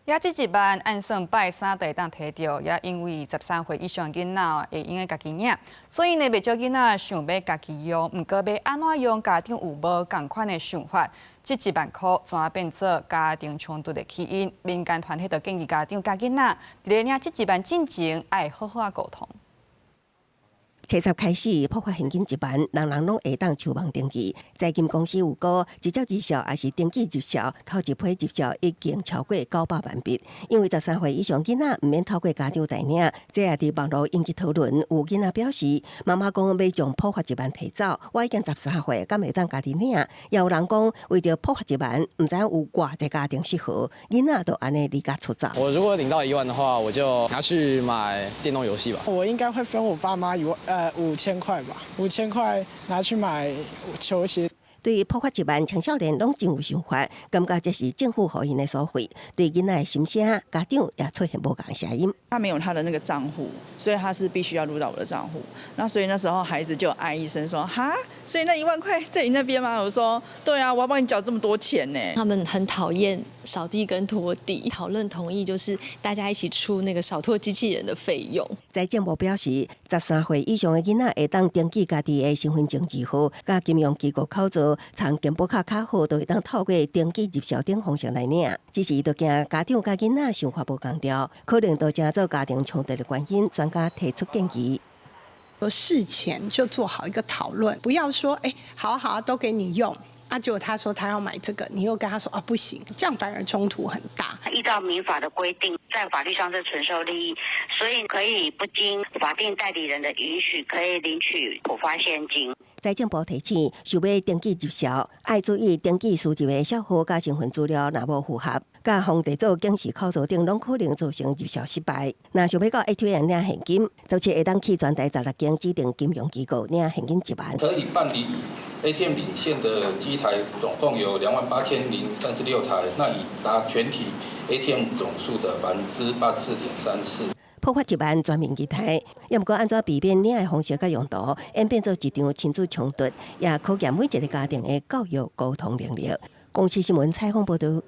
也這一萬按算拜三就會當提著，也因為13歲以上囡仔會用得家己領，所以呢，袂少囡仔想欲家己用，毋過欲按怎用，家長有無仝款的想法，這一萬箍怎變做家庭衝突的起因？民間團體就建議家長佮囡仔，佇咧領這一萬進前，愛好好仔溝通。初十開始普發現金一萬，人人攏會當手網登記。財金公司有估，直接入數抑是登記入數，頭一批入數已經超過900萬筆。因為13歲以上囡仔毋免透過家長代領，這也佇網路引起討論。有囡仔表示，媽媽講欲將普發一萬提走，我已經十三歲，敢會當家己領？也有人講，為著普發一萬，毋知影有偌濟家庭失和，囡仔就按呢離家出走。我如果領到1萬的話，我就拿去買電動遊戲吧。我應該會分我爸媽1萬，5000塊吧，五千塊拿去買球鞋。對於普發一萬，青少年攏真有想法，感覺這是政府予𪜶的所惠。對囡仔的心聲，家長也出現無仝聲音。他沒有他的那個賬戶，所以他是必須要入到我的賬戶。那所以那時候孩子就哀一聲說：哈，所以那1萬塊在你那邊嗎？我說：對啊，我要幫你繳這麼多錢呢。他們很討厭掃地跟拖地，討論同意就是大家一起出那個掃拖機器人的費用。財政部表示，13歲以上的囡仔會當登記家己的身份證字號，佮金融機構口座，藏健保卡卡號，都會當透過登記入數等方式來領。只是都驚家長佮囡仔想法無仝調，可能都成做家庭衝突的原因。專家提出建議。事前就做好一個討論，不要說哎，好好都給你用。啊，結果他說他要買這個，你又跟他說啊不行，這樣反而衝突很大。依照民法的規定，在法律上是純受利益，所以可以不經法定代理人的允許，可以領取普發現金。財政部提醒，想欲登記入數，愛注意登記輸入的帳號佮身份資料若無符合，佮予列做警示口座等，攏可能造成入數失敗。若想欲到 ATM 領現金，就是會當去全台16間指定金融機構領現金一萬。可以辦理 ATM 領現的機台總共有28,036台，那已達全體 ATM 總數的84.34%。普發一萬全民期待，也毋過按怎避免領的方式佮用途演變做一場親子衝突，也考驗每一個家庭的教育溝通能力。公視新聞採訪報導。